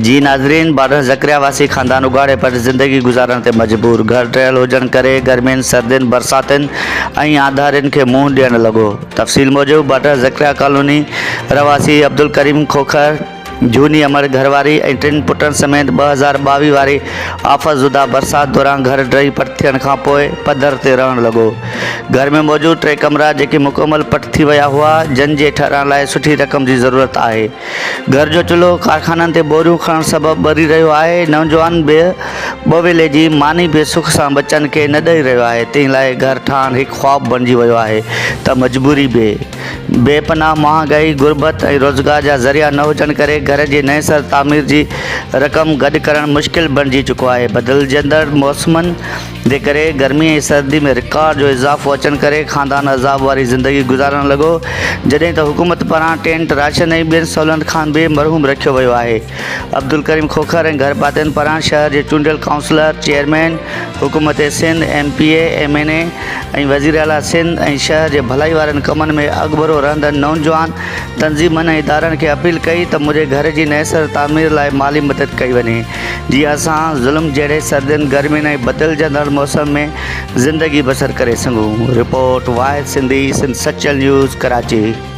جي ناظرين بارڊر زڪريا واسي خاندان اگهاڙي پٽ زندگي گذارڻ تي مجبور، گهر ڊهيل هجڻ ڪري گرمين، سردين، برساتن ۽ آڌارين کي منهن ڏيڻ لڳو. تفصيل موجب بارڊر زڪريا ڪالوني رهواسي عبدالڪريم کوکر جهوني امڙ، گهرواري ۽ ٽن پٽن سميت 2022 واري آفت زده برسات دوران گهر ڊهي پٽ ٿيڻ کانپوء پڌر تي رهڻ لڳو. گهر ۾ موجود ٽي ڪمرا جيڪي مڪمل پٽ ٿي ويا هئا، جن جي ٺهرائڻ لاء سٺي رقم جي ضرورت آهي. گهر جو چلهو ڪارخانن تي ٻوريون کڻڻ سبب ٻري رهيو آهي، نوجوان به ٻه ويلي جي ماني به سک سان ٻچن کي نه ڏئي رهيو آهي، تنهن لاء گهر ٺاهڻ هڪ خواب بڻجي ويو آهي ته مجبوري به. بي پناهه مهانگائي، غربت ۽ روزگار جا ذريعا نه هجڻ ڪري گهر جي نئين سر تعمير جي رقم گڏ ڪرڻ مشڪل بڻجي چڪو آهي، بدلجندڙ موسمن جي ڪري گرمي ۽ سردي ۾ رڪارڊ جو اضافو اچڻ ڪري خاندان عذاب واري زندگي گذارڻ لڳو، جڏهن ته حڪومت پاران ٽينٽ، راشن ۽ ٻين سهولتن کان به محروم رکيو ويو آهي. عبدالڪريم کوکر ۽ گهرڀاتين پاران شهر جي چونڊيل ڪائونسلر، چيئرمين، حڪومت Sindh, M P A, M N A ۽ وزيراعليٰ سنڌ ۽ شهر جي ڀلائي وارن ڪمن ۾ اڳڀرو رهندڙ نوجوان تنظيمن ۽ ادارن کي اپيل ڪئي ته منهنجي گهر جي نئين سر تعمير لاء مالي مدد ڪئي وڃي جيئن اسان ظلم جهڙي سردين، گرمين ۽ بدلجندڙ موسم ۾ زندگي بسر ڪري سگهون. رپورٽ، واحد سنڌي، سنڌ سچل نيوز، ڪراچي.